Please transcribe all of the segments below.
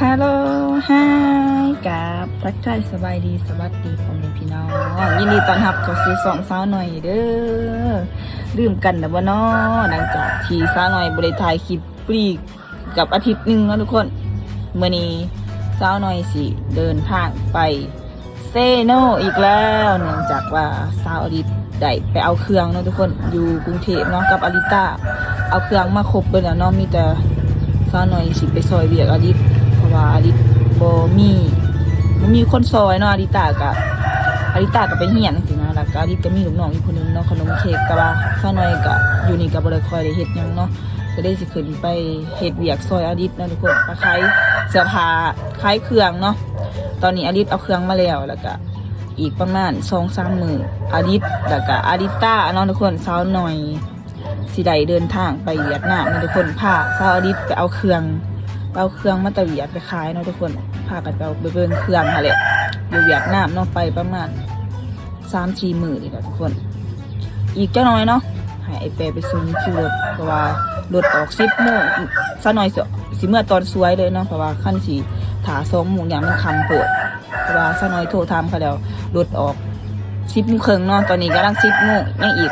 ຮາໂລ ຮາຍ ກັບທັກທາຍສະບາຍດີ ສະຫວັດດີພໍ່ແມ່ພີ່ນ້ອງ ຍິນດີຕ້ອນຮັບເຂົ້າສູ່ຊ່ອງສາວໜ້ອຍເດີ. ລືມກັນແລ້ວບໍ່ນໍ ຫຼັງຈາກທີ່ສາວໜ້ອຍບໍ່ໄດ້ຖ່າຍຄລິບ ປລີກກັບອາທິດໜຶ່ງເນາະທຸກຄົນ. ມື້ນີ້ສາວໜ້ອຍຊິເດີນທາງໄປເຊໂນອີກແລ້ວ ເນື່ອງຈາກວ່າສາວອາລິດໄດ້ໄປເອົາເຄື່ອງເນາະທຸກຄົນ ຢູ່ກຸງເທບເນາະ ກັບອາລິຕ້າ ເອົາເຄື່ອງມາຄົບເບິດແລ້ວເນາະ. ມີແຕ່ສາວໜ້ອຍຊິໄປຊ່ອຍວຽກອາລິດ ເພາະວ່າອາລິດບໍ່ມີ ບໍ່ມີຄົນຊ່ອຍເນາະ. ອາລິຕ້າກະ ອາລິຕ້າກະໄປຮຽນຈັ່ງຊີ້ນະ ແລ້ວກະອາລິດກະມີລູກນ້ອງອີກຜູ້ໜຶ່ງເນາະ ຂະໜົມເຄ້ກ. ແຕ່ວ່າສາວໜ້ອຍກະຢູ່ນີ້ກະບໍ່ໄດ້ຄ່ອຍໄດ້ເຮັດຫຍັງເນາະ ກະເລີຍຊິຂຶ້ນໄປເຮັດວຽກຊ່ອຍອາລິດເນາະທຸກຄົນ ມາຂາຍເສື້ອຜ້າ ຂາຍເຄື່ອງເນາະ. ຕອນນີ້ອາລິດເອົາເຄື່ອງມາແລ້ວ ແລ້ວກະອີກປະມານສອງສາມມື້ ອາລິດ ແລ້ວກະອາລິຕ້າເນາະທຸກຄົນ ສາວໜ້ອຍຊິໄດ້ເດີນທາງໄປຫວຽດນາມເນາະທຸກຄົນ. ພາສາວອາລິດໄປເອົາເຄື່ອງ ໄປເອົາເຄື່ອງມາແຕ່ຫວຽດໄປຂາຍເນາະທຸກຄົນ ພາກັນໄປເອົາ ໄປເບິ່ງເຄື່ອງຫັ້ນແຫຼະ ຢູ່ຫວຽດນາມເນາະ ໄປປະມານ ສາມສີ່ມື້ນີ້ແຫຼະທຸກຄົນ. ອີກຈັກໜ້ອຍເນາະ ໃຫ້ອ້າຍແປໄປສົ່ງຢູ່ຄິວລົດ ເພາະວ່າລົດອອກສິບໂມງ. ສາວໜ້ອຍຊິ ຊິເມືອຕອນສວຍເລີຍເນາະ ເພາະວ່າຄັນຊິຖ້າສອງໂມງ ຢ້ານມັນຄ່ຳໂພດ. ເພາະວ່າສາວໜ້ອຍໂທຖາມເຂົາແລ້ວ ລົດອອກສິບໂມງເຄິ່ງເນາະ. ຕອນນີ້ກຳລັງສິບໂມງ ຍັງອີກ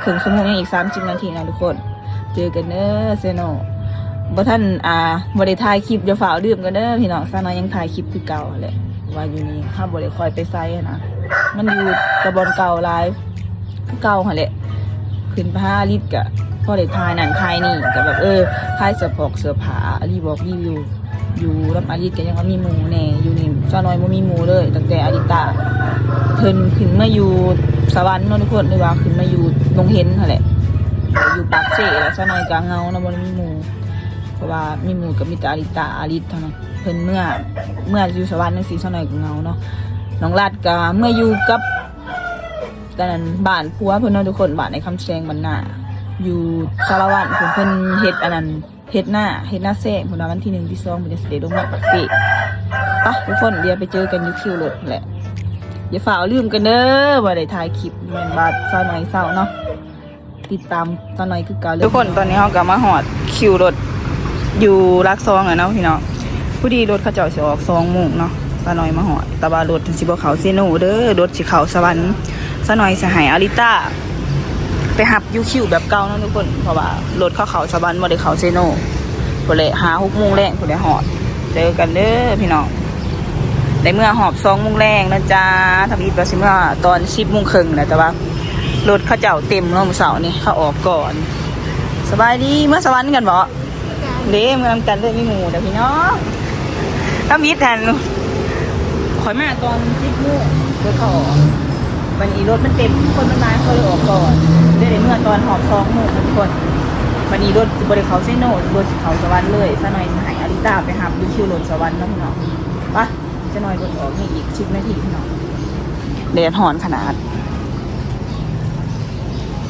ເຄິ່ງຊົ່ວໂມງ ຍັງອີກສາມສິບນາທີນະທຸກຄົນ. ເຈີກັນເດີເຊໂນ. ບໍ່ທັນ ອ່າ ບໍ່ໄດ້ຖ່າຍຄລິບ ຢ່າຟ້າວລືມກັນເດີພີ່ນ້ອງ. ສາວໜ້ອຍຍັງຖ່າຍຄລິບຄືເກົ່າຫັ້ນແຫຼະ ວ່າຢູ່ນີ້ເຮົາບໍ່ໄດ້ຄ່ອຍໄປໃສຫັ້ນນະ ມັນຢູ່ແຕ່ບ່ອນເກົ່າຫຼາຍຄືເກົ່າຫັ້ນແຫຼະ. ຂຶ້ນໄປຫາອາລິດກະພໍໄດ້ຖ່າຍນັ້ນຖ່າຍນີ້ ກະແບບ ເອີ ຂາຍເສື້ອຜອກເສື້ອຜ້າ ອາລີບອກລີວິວ ຢູ່ນຳອາລິດກະຍັງວ່າມີໝູ່ແດ່. ຢູ່ນີ້ສາວໜ້ອຍບໍ່ມີໝູ່ເລີຍ ຕັ້ງແຕ່ອາລິດຕາເພິ່ນຂຶ້ນມາຢູ່ສະຫວັນເນາະທຸກຄົນ ຫຼືວ່າຂຶ້ນມາຢູ່ດົງເຫັນຫັ້ນແຫຼະ ຢູ່ປາກເຊ. ແລ້ວສາວໜ້ອຍກະເຫງົາເນາະ ບໍ່ໄດ້ມີໝູ່ ເພາະວ່າມີໝູ່ກະມີແຕ່ອາລິດຕາ ອາລິດເທົ່ານັ້ນ. ເພິ່ນເມືອ ເມືອຢູ່ສະຫວັນຈັ່ງຊີ້ ສາວໜ້ອຍກະເຫງົາເນາະ. ນ້ອງລັດກະເມືອຢູ່ກັບ ຕອນນັ້ນບ້ານຜົວເພິ່ນເນາະທຸກຄົນ ບ້ານອ້າຍຄຳແສງ ບ້ານນາ ຢູ່ສາລະວັນພຸ້ນ. ເພິ່ນເຮັດອັນນັ້ນ ເຮັດນາ ເຮັດນາແຊງພຸ້ນນະ. ວັນທີໜຶ່ງ ທີສອງ ເພິ່ນຈັ່ງຊິໄດ້ລົງມາປາກເຊ. ປະທຸກຄົນ ດຽວໄປເຈີກັນຢູ່ຄິວລົດພຸ້ນແຫຼະ. ຢ່າຟ້າວລືມກັນເດີ ບໍ່ໄດ້ຖ່າຍຄລິບ ແມ່ນວ່າສາວໜ້ອຍເຊົາເນາະ. ຕິດຕາມສາວໜ້ອຍຄືເກົ່າເລີຍ ທຸກຄົນ. ຕອນນີ້ເຮົາກະມາຮອດຄິວລົດຢູ່ຫຼັກສອງແລ້ວເນາະພີ່ນ້ອງ. ພໍດີລົດເຂົາເຈົ້າຊິອອກສອງໂມງເນາະ ສາວໜ້ອຍມາຮອດ ແຕ່ວ່າລົດຊິບໍ່ເຂົ້າເຊໂນເດີ ລົດຊິເຂົ້າສະຫວັນ. ສາວໜ້ອຍຊິໃຫ້ອາລິຕາໄປຮັບຢູ່ຄິວແບບເກົ່າເນາະທຸກຄົນ ເພາະວ່າລົດເຂົາເຂົ້າສະຫວັນ ບໍ່ໄດ້ເຂົ້າເຊໂນ. ພຸ້ນແຫຼະ ຫ້າຫົກໂມງແລງພຸ້ນແຫຼະຮອດ. ເຈີກັນເດີພີ່ນ້ອງ. ໄດ້ເມືອຮອບສອງໂມງແລງນະຈ້າ. ທຳອິດວ່າຊິເມືອຕອນສິບໂມງເຄິ່ງແຫຼະ ແຕ່ວ່າລົດເຂົາເຈົ້າເຕັມເນາະ ມື້ເຊົ້ານີ້ເຂົາອອກກ່ອນ. ສະບາຍດີ ເມືອສະຫວັນກັນບໍ? ເດ້ ເມືອນຳກັນເລີຍ ມີໝູ່ເດີພີ່ນ້ອງ. ທຳອິດຫັ້ນ ຂ້ອຍມາຕອນສິບໂມງ ລົດເຂົາອອກ ບັດນີ້ລົດມັນເຕັມ ຄົນມັນຫຼາຍ ເຂົາເລີຍອອກກ່ອນ ເລີຍໄດ້ເມືອຕອນຮອບສອງໂມງທຸກຄົນ. ບັດນີ້ລົດຊິບໍ່ໄດ້ເຂົ້າເຊໂນ ລົດຊິເຂົ້າສະຫວັນເລີຍ. ສາວໜ້ອຍຊິໃຫ້ອາລິຕາໄປຮັບຢູ່ຄິວລົດສະຫວັນເນາະພີ່ນ້ອງ. ປະ ຈັກໜ້ອຍລົດອອກ ຍັງອີກສິບນາທີພີ່ນ້ອງ. ແດດຮ້ອນຂະໜາດ.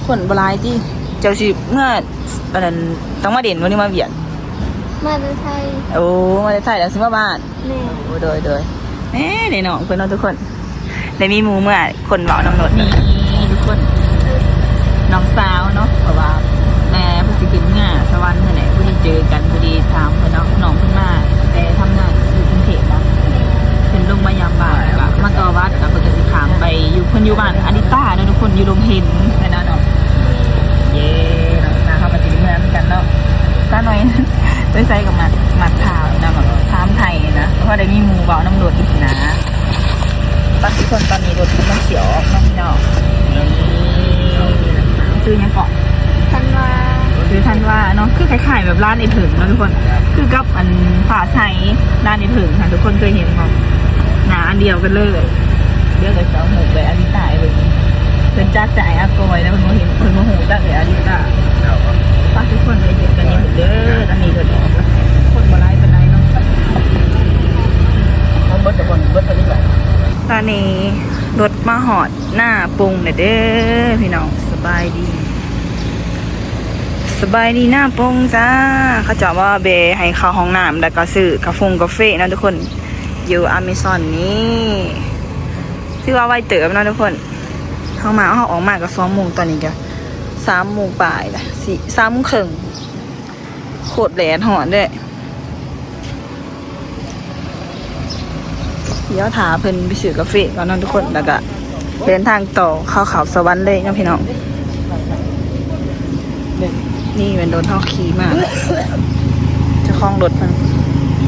ຄົນບໍ່ຫຼາຍຕິ? ເຈົ້າຊິເມືອ ອັນນັ້ນ ຕ້ອງມາເດັ່ນບໍ່ ຫຼືມາວຽກ? ມາແຕ່ໄທ. ໂອ້ ມາແຕ່ໄທແລ້ວຊິມາບ້ານ? ແມ່ນ. ໂອ້ ໂດຍ ໂດຍ. ແໝ ໄດ້ນ້ອງເພິ່ນເນາະທຸກຄົນ. ໄດ້ມີໝູ່ເມືອ ຄົນເວົ້ານຳລົດນີ້ທຸກຄົນ ນ້ອງສາວເນາະ ເພາະວ່າແມ່ເພິ່ນຊິຂຶ້ນເມືອສະຫວັນຫັ້ນແຫຼະ. ພໍດີເຈີກັນ ພໍດີຖາມເພິ່ນເນາະ ນ້ອງເພິ່ນມາແຕ່ທຳງານຢູ່ກຸງເທບເນາະ ເພິ່ນລົງມາຢາມບ້ານ ແລ້ວກະມາຕໍ່ວັດ ແລ້ວເພິ່ນກະຊິຂ້າມໄປຢູ່ ເພິ່ນຢູ່ບ້ານອາລິຕາເນາະທຸກຄົນ ຢູ່ດົງເຫັນຫັ້ນນະເນາະ. ເຢ້ ນ້ອງສາວເຮົາກະຊິໄດ້ເມືອນຳກັນເນາະ. ສາວໜ້ອຍໄປໃສກະມັກ ມັກຖາມນະ ແບບຖາມໄຖ່ນະ ເພາະໄດ້ມີໝູ່ເວົ້ານຳລົດຊີ້ນະ. ປະທຸກຄົນ ຕອນນີ້ລົດກຳລັງຊິອອກເນາະພີ່ນ້ອງ. ຊື່ຫຍັງເກາະ? ທັນວາ. ຊື່ທັນວາເນາະ. ຄືຄ້າຍໆແບບຮ້ານອ້າຍເຜິ້ງເນາະທຸກຄົນ ຄືກັບອັນຟ້າໃສ ຮ້ານອ້າຍເຜິ້ງຫັ້ນ ທຸກຄົນເຄີຍເຫັນບໍ່? ໜ້າອັນດຽວກັນເລີຍ. ດຽວກະຊິເອົາຮູບເອື້ອຍອາລິຕາໃຫ້ເບິ່ງ. ເພິ່ນຈັກແຕ່ອ້າຍອາກອຍນະ ເພິ່ນບໍ່ເຫັນ ເພິ່ນບໍ່ຮູ້ຈັກເອື້ອຍອາລິຕາ. ປະທຸກຄົນ ໄປເຈີກັນຢູ່ພຸ້ນເດີ. ຕອນນີ້ລົດອອກແລ້ວ ຄົນບໍ່ຫຼາຍປານໃດເນາະ. ເອົາເບິດແຕ່ຄົນ ເບິດເທົ່ານີ້ແຫຼະ. ຕອນນີ້ລົດມາຮອດໜ້າປົງແລ້ວເດີພີ່ນ້ອງ. ສະບາຍດີ ສະບາຍດີໜ້າປົງຈ້າ. ເຂົາເຈົ້າວ່າແບໃຫ້ເຂົ້າຫ້ອງນ້ຳ ແລ້ວກະຊື້ກາຟົງກາເຟເນາະທຸກຄົນ ຢູ່ອາເມຊອນນີ້. ຖືວ່າໄວເຕີບເນາະທຸກຄົນ. ເຮົາມາ ເຮົາອອກມາກະສອງໂມງ ຕອນນີ້ກະສາມໂມງປາຍລະ ສີ່ ສາມໂມງເຄິ່ງ. ໂຄດແດດຮ້ອນເດ້. ດຽວຖ້າເພິ່ນໄປຊື້ກາເຟກ່ອນເນາະທຸກຄົນ ແລ້ວກະເດີນທາງຕໍ່ເຂົ້າ ເຂົ້າສະຫວັນເລີຍເນາະພີ່ນ້ອງ. ນີ້ແມ່ນລົດເຮົາຂີ່ມາ ເຈົ້າຂອງລົດເພິ່ນ ໂຊ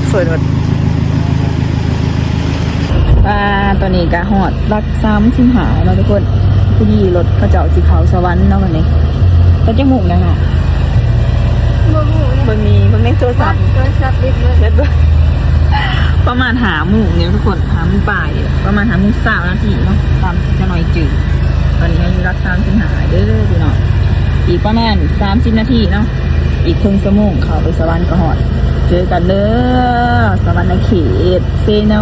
ເຟີລົດ. ອ່າ ຕອນນີ້ກະຮອດຫຼັກສາມສິບຫ້າແລ້ວເນາະທຸກຄົນ. ພໍດີລົດເຂົາເຈົ້າຊິເຂົ້າສະຫວັນເນາະ ບາດນີ້. ແຕ່ຈັກໂມງແລ້ວເນາະ? ບໍ່ຮູ້ ເບິ່ງນີ້ ເບິ່ງໃນໂທລະສັບ ໂທລະສັບບິດເບີດ ແບດເບີດ. ປະມານຫ້າໂມງນີ້ທຸກຄົນ ຫ້າໂມງປາຍ ປະມານຫ້າໂມງຊາວນາທີເນາະ ຕາມທີ່ສາວນ້ອຍຈື່. ຕອນນີ້ເຮົາຢູ່ຫຼັກສາມສິບຫ້າເດີພີ່ນ້ອງ. ອີກປະມານສາມສິບນາທີເນາະ ອີກເຄິ່ງຊົ່ວໂມງເຂົ້າໄປສະຫວັນກະຮອດ. ເຈີກັນເດີ ສະຫວັນນະເຂດ ເຊໂນ.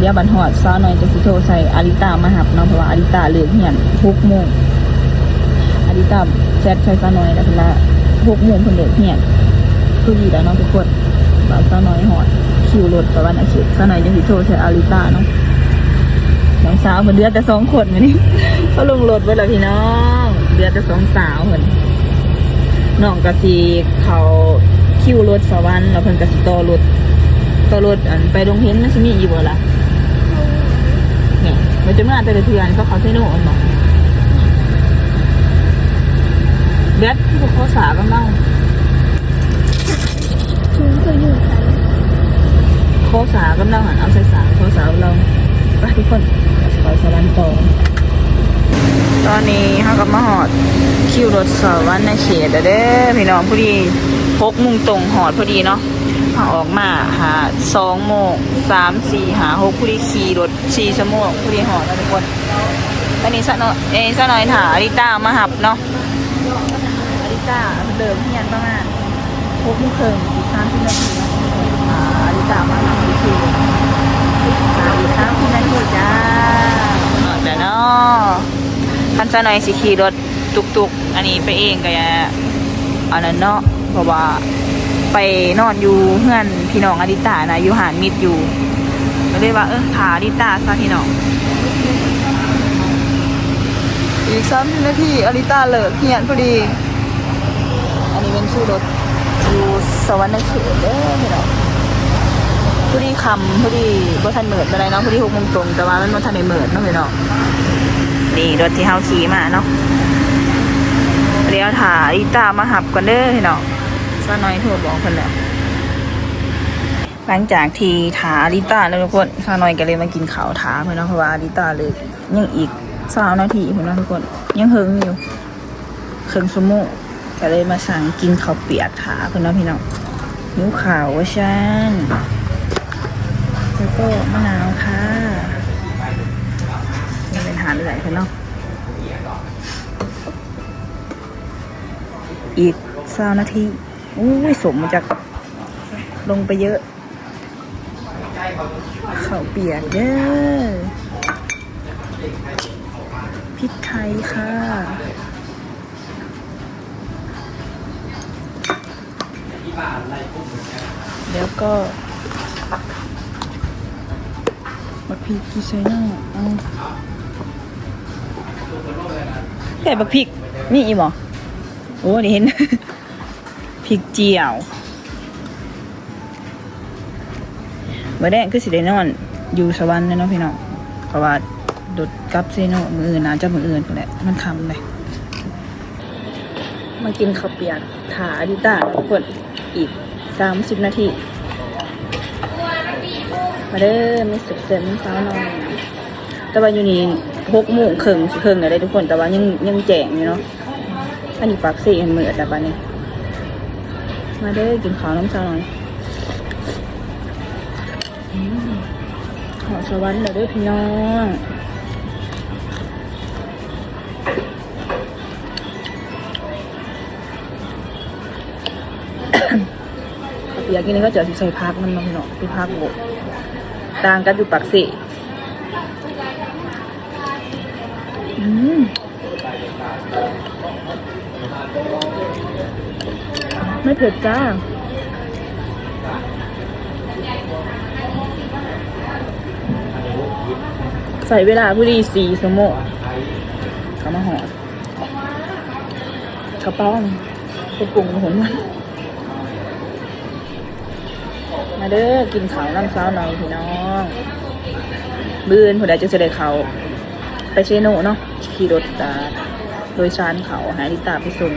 ດຽວບັດຮອດ ສາວນ້ອຍຈະຊິໂທໃສ່ອາລິຕາມາຮັບເນາະ ເພາະວ່າອາລິຕາເລີກຮຽນຫົກໂມງ. ອາລິຕາແຊັດໃສ່ສາວນ້ອຍແລ້ວ ເພິ່ນວ່າຫົກໂມງເພິ່ນເລີກຮຽນ. ຄືດີແລ້ວເນາະທຸກຄົນ ວ່າສາວນ້ອຍຮອດຄິວລົດສະຫວັນນະເຂດ. ສາວນ້ອຍຈັ່ງຊິໂທໃສ່ອາລິຕາເນາະ. ນ້ອງສາວເພິ່ນເຫຼືອແຕ່ສອງຄົນມື້ນີ້ ເຂົາລົງລົດເບິດແລ້ວພີ່ນ້ອງ ເຫຼືອແຕ່ສອງສາວເພິ່ນ. ນ້ອງກະຊິເຂົ້າຄິວລົດສະຫວັນ ແລ້ວເພິ່ນກະຊິຕໍ່ລົດ ຕໍ່ລົດ ອັນ ໄປດົງເຫັນ ມັນຊິມີຢູ່ບໍ່ລະ? ນີ້ ມັນຈະມາແຕ່ລະເທື່ອ ນີ້ເຂົາເຂົ້າເຊໂນແມ່ນບໍ່? ແບັດຄືບໍ່ຂໍສາກັບລາວ ທຸງຄືຢູ່ໃສ? ຂໍສາກັບລາວຫັ້ນ ເອົາໃສ່ສາ ຂໍສາກັບລາວ. ໄປທຸກຄົນ ເຂົ້າສະຫວັນຕໍ່. ຕອນນີ້ເຮົາກະມາຮອດຄິວລົດສະຫວັນນະເຂດແລ້ວເດີພີ່ນ້ອງ. ພໍດີຫົກໂມງຕົງຮອດພໍດີເນາະ. ເຮົາອອກມາຫາສອງໂມງ ສາມ ສີ່ ຫ້າ ຫົກ ພໍດີຂີ່ລົດສີ່ຊົ່ວໂມງ ພໍດີຮອດແລ້ວທຸກຄົນ. ຕອນນີ້ສາວນ້ອຍ ເອີຍ ສາວນ້ອຍຖ້າອາລິຕາມາຮັບເນາະ. ອາລິຕາເລີ່ມຮຽນປະມານຫົກໂມງເຄິ່ງ ອີກສາມສິບນາທີເນາະ. ອາລິຕາມາຮັບຄື ອີກສາມສິບນາທີຈ້າ. ຮອດແລ້ວເນາະ. ຄັນສາວນ້ອຍຊິຂີ່ລົດຕຸກໆ ອັນນີ້ໄປເອງກະ ອັນນັ້ນເນາະ ເພາະວ່າໄປນອນຢູ່ເຮືອນພີ່ນ້ອງອາລິຕານະ ຢູ່ຮ້ານມິດຢູ່ ກະເລີຍວ່າ ເອີ ຖ້າອາລິຕາຊະພີ່ນ້ອງ. ອີກສາມສິບນາທີອາລິຕາເລີກຮຽນພໍດີ. ອັນນີ້ແມ່ນຂີ່ລົດຢູ່ສະຫວັນນະເຂດເດີພີ່ນ້ອງ. ພໍດີຄ່ຳ ພໍດີບໍ່ທັນມືດປານໃດເນາະ ພໍດີຫົກໂມງຕົງ ແຕ່ວ່າມັນບໍ່ທັນໄດ້ມືດເນາະພີ່ນ້ອງ. ນີ້ລົດທີ່ເຮົາຂີ່ມາເນາະ. ດຽວຖ້າອາລິຕາມາຮັບກ່ອນເດີພີ່ນ້ອງ. ສາວນ້ອຍໂທບອກເພິ່ນແລ້ວ. ຫຼັງຈາກທີ່ຖ້າອາລິຕາແລ້ວທຸກຄົນ ສາວນ້ອຍກະເລີຍມາກິນເຂົ້າຖ້າເພິ່ນເນາະ ເພາະວ່າອາລິຕາເລີກຍັງອີກຊາວນາທີພຸ້ນເນາະທຸກຄົນ ຍັງເຫິງຢູ່ ເຄິ່ງຊົ່ວໂມງ. ກະເລີຍມາສັ່ງກິນເຂົ້າປຽກຖ້າເພິ່ນເນາະພີ່ນ້ອງ. ຫິວເຂົ້າວ່າຊັ້ນ. ແລ້ວກໍມະນາວຄ່າ. ນີ້ເປັນຮ້ານເອື້ອຍເພິ່ນເນາະ. ອີກຊາວນາທີ. ໂອ້ຍ ສົມມາຈາກ ລົງໄປເຍີະ. ເຂົ້າປຽກເດີ ພິກໄທຄ່າ ແລ້ວກໍບັກພິກຢູ່ໃສເນາະ? ເອົາ ແຕ່ບັກພິກມີອີກບໍ່? ໂອ້ ນີ້ເຫັນ ພິກຈຽວ. ມື້ແລງຄືຊິໄດ້ນອນຢູ່ສະຫວັນແລ້ວເນາະພີ່ນ້ອງ ເພາະວ່າລົດກັບເຊໂນມື້ອື່ນ ໜ້າຈະມື້ອື່ນພຸ້ນແຫຼະ ມັນຄ່ຳເດ້. ມາກິນເຂົ້າປຽກຖ້າອາລິຕາເນາະທຸກຄົນ ອີກສາມສິບນາທີ. ມາເດີ ມີແຊບໆ ນຳສາວນ້ອຍ. ແຕ່ວ່າຢູ່ນີ້ຫົກໂມງເຄິ່ງ ຊິເຄິ່ງແລ້ວເດ້ທຸກຄົນ ແຕ່ວ່າຍັງ ຍັງແຈ້ງຢູ່ເນາະ. ອັນນີ້ປາກເຊ ອັນມືດແລ້ວບາດນີ້. ມາເດີ ກິນເຂົ້ານຳສາວນ້ອຍ. ອືມ ຮອດສະຫວັນແລ້ວເດີພີ່ນ້ອງ. ເປີກນີ້ເຂົາເຈົ້າຊິໃສ່ຜັກນຳເນາະພີ່ນ້ອງ ເປັນຜັກບົກ ຕ່າງກັບຢູ່ປາກເຊ. ອືມ ໄມ່ເຜັດຈ້າ. ໃຊ້ເວລາພໍດີສີ່ຊົ່ວໂມງ ກະມາຮອດ. ກະເປົາ ໄປປຸງຫົວ ມາເດີ ກິນເຂົ້ານຳສາວນ້ອຍພີ່ນ້ອງ. ມື້ອື່ນພຸ້ນແຫຼະ ຈຶ່ງຊິໄດ້ເຂົ້າໄປເຊໂນເນາະ ຂີ່ລົດ ອ່າ ໂດຍສານເຂົ້າ ໃຫ້ອາລິຕາໄປສົ່ງ.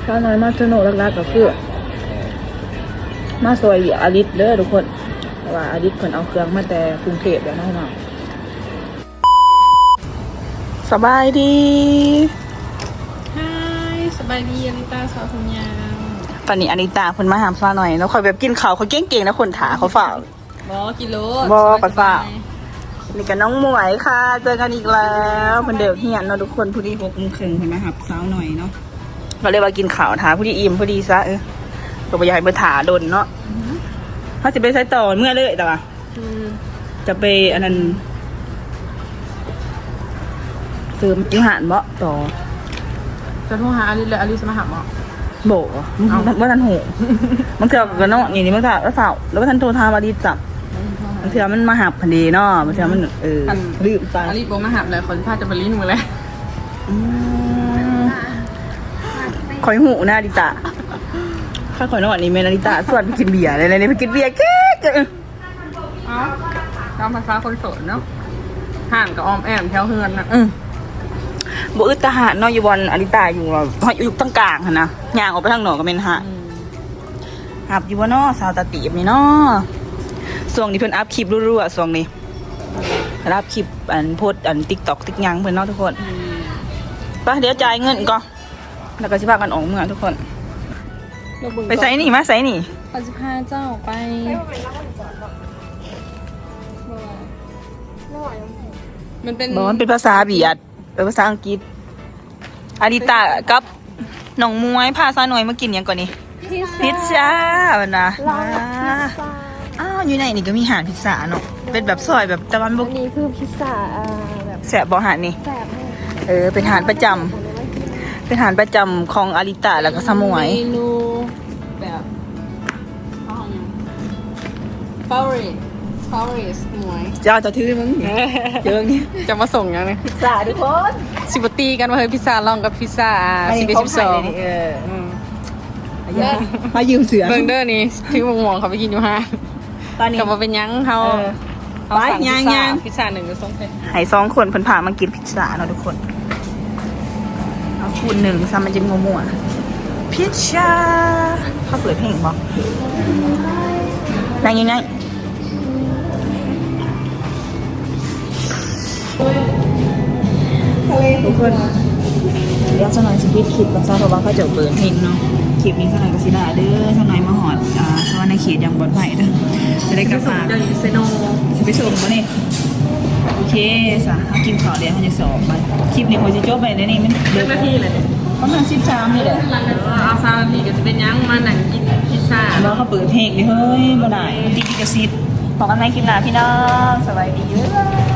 ສາວນ້ອຍມາເຊໂນຫຼັກໆກໍຄືມາຊ່ອຍວຽກອາລິດເດີທຸກຄົນ ເພາະວ່າອາລິດເພິ່ນເອົາເຄື່ອງມາແຕ່ກຸງເທບແລ້ວເນາະ. ສະບາຍດີ. Hi ສະບາຍດີອາລິຕາ ສາວຜົມຍາວ. ຕອນນີ້ອາລິຕາເພິ່ນມາຮັບສາວນ້ອຍເນາະ. ຂ້ອຍແບບກິນເຂົ້າ ຂ້ອຍເກັ່ງໆນະ ຄົນຖ້າ ຂ້ອຍຟ້າວ. ບໍ່ ກິນໂລດ ບໍ່ ຂ້ອຍຟ້າວ. ນີ້ກໍນ້ອງໝວຍຄ່ະ ເຈີກັນອີກແລ້ວ. ເພິ່ນເລີກຮຽນເນາະທຸກຄົນ ພໍດີຫົກໂມງເຄິ່ງເພິ່ນມາຮັບສາວນ້ອຍເນາະ. ກໍເລີຍວ່າກິນເຂົ້າຖ້າ ພໍດີອີ່ມ ພໍດີຊະ. ເອີ ກໍບໍ່ຢາກໃຫ້ເພິ່ນຖ້າດົນເນາະ. ເຮົາຊິໄປໃສຕໍ່? ເມືອເລີຍ ແຕ່ວ່າ ອືມ ຈະໄປອັນນັ້ນ ເສີມຢູ່ຮ້ານບໍ່ຕໍ່? ຈະໂທຫາອາລິດ ແລ້ວອາລິດຊິມາຮັບບໍ່? ບໍ່ ເອົ້າ ບໍ່ທັນຮູ້. ບາງເທື່ອກໍນອນຢູ່ນີ້ ບາງເທື່ອລາວຟ້າວ ລາວບໍ່ທັນໂທຖາມອາລິດຊ້ຳ. ອືມ ບາງເທື່ອມັນມາຮັບຫັ້ນເດເນາະ ບາງເທື່ອມັນ ເອີ ລືມໄປ. ອາລິດບໍ່ມາຮັບແລ້ວ ຂ້ອຍຊິພາເຈົ້າໄປຫຼິ້ນມື້ແລງ. ອືມ ຂ້ອຍຮູ້ນະອາລິຕາ ຄັນຂ້ອຍນອນນີ້ແມ່ນອາລິຕາຊວນໄປກິນເບຍແລ້ວ ໄປກິນເບຍເກັກ. ເອົ້າ ຕາມພາສາຄົນໂສດເນາະ ຮ້ານກໍອ້ອມແອ້ມແຖວເຮືອນນະ. ອືມ ບໍ່ອຶດຕາຮ້ານເນາະ ຢູ່ບ່ອນອາລິຕາຢູ່ ຢູ່ຕາງກາງຫັ້ນນະ ຍ່າງອອກໄປທາງນອກກໍແມ່ນຮ້ານ. ອືມ ຮັບຢູ່ບໍ່ເນາະ ສາວຕາຕີບນີ້ເນາະ? ຊ່ວງນີ້ເພິ່ນອັບຄລິບລັວໆ ຊ່ວງນີ້ ອັບຄລິບ ອັນ ໂພສອັນ TikTok ຕິກຫຍັງເພິ່ນເນາະທຸກຄົນ. ອືມ ໄປ ດຽວຈ່າຍເງິນກ່ອນ ແລ້ວກໍຊິພາກັນອອກເມືອທຸກຄົນ. ໄປໃສນີ້? ມາໃສນີ້? ຂ້ອຍຊິພາເຈົ້າໄປ ມັນເປັນ ບໍ່ ມັນເປັນພາສາຫວຽດ ເອີ ພາສາອັງກິດ. ອາລິຕາກັບນ້ອງໝວຍພາສາວນ້ອຍມາກິນຫຍັງກ່ອນນີ້? ພິຊຊາ ພິຊຊາ ເພິ່ນວ່າ. ລາວ ອ່າ ພິຊຊາ. ອ້າວ ຢູ່ໃນນີ້ກໍມີຮ້ານພິຊຊາເນາະ ເປັນແບບຊອຍແບບຕາເວັນບົກ. ອັນນີ້ຄືພິຊຊາ ອ່າ ແບບ ແຊບບໍ່ຮ້ານນີ້? ແຊບ. ເອີ ເປັນຮ້ານປະຈຳ ເປັນຮ້ານປະຈຳຂອງອາລິຕາ ແລ້ວກໍສາວໝວຍ. ເມນູແບບ ເອົາຫຍັງ? Forest Forest ໝວຍ ເຈົ້າ ເຈົ້າຖືມຶງ ເຈີນີ້ ຈະມາສົ່ງຫຍັງນີ້? ພິຊຊາທຸກຄົນ ຊິບໍ່ຕີກັນວ່າ ເຮີຍ ພິຊຊາລອງກັບພິຊຊາ ອ່າ ສິບເອັດ ສິບສອງ. ເອີ ອືມ ມາຢືມເສື້ອ ເບິ່ງເດີນີ້ ຖືໝາກມ່ວງເຂົາໄປກິນຢູ່ຮ້ານ. ຕອນນີ້ກໍບໍ່ເປັນຫຍັງ ເຮົາ ເອີ ເຮົາ ໄປ ສັ່ງພິຊຊາ ຍ່າງໆ ພິຊຊາໜຶ່ງ ກໍສົ່ງໃຫ້ ໃຫ້ສອງຄົນເພິ່ນພາມາກິນ ພິຊຊາເນາະທຸກຄົນ. ເອົາຄູນໜຶ່ງຊະ ມັນຈະມົວໆ. ພິຊຊາ ເຂົາເປີດເພງບໍ່? ນັ່ງຢູ່ໃນ ທຸກຄົນ ດຽວສາວນ້ອຍຊິປິດຄລິບກ່ອນຊະ ເພາະວ່າເຂົາເຈົ້າເປີດເພງເນາະ. ຄລິບນີ້ສາວນ້ອຍກໍຊິລາເດີ ສາວນ້ອຍມາຮອດ ອ່າ ສະຫວັນນະເຂດຢ່າງປອດໄພເດີ. ຈະໄດ້ກັບບ້ານ ໄປສົ່ງເຈົ້າຢູ່ເຊໂນ ຊິໄປສົ່ງບໍ່ນີ້? ໂອເຄຊະ ເຮົາກິນເຂົ້າແລ້ວ ເຮົາຈະສອບໄປ. ຄລິບນີ້ຂ້ອຍຊິຈົບໄວ້ແລ້ວນີ້ ມັນເດີກ ຈັກນາທີແລ້ວນີ້? ປະມານສິບສາມນີ້ແຫຼະ. ເອີ ເອົາ ຊາວນາທີກໍຊິເປັນຫຍັງ ມານັ່ງກິນພິຊຊາ. ບໍ່ ເຂົາເປີດເພງເດ້ເຮີ້ຍ ບໍ່ໄດ້ ຕິດລິຂະສິດ. ພໍ້ກັນໃໝ່ຄລິບໜ້າພີ່ນ້ອງ ສະບາຍດີ ບາຍບາຍ.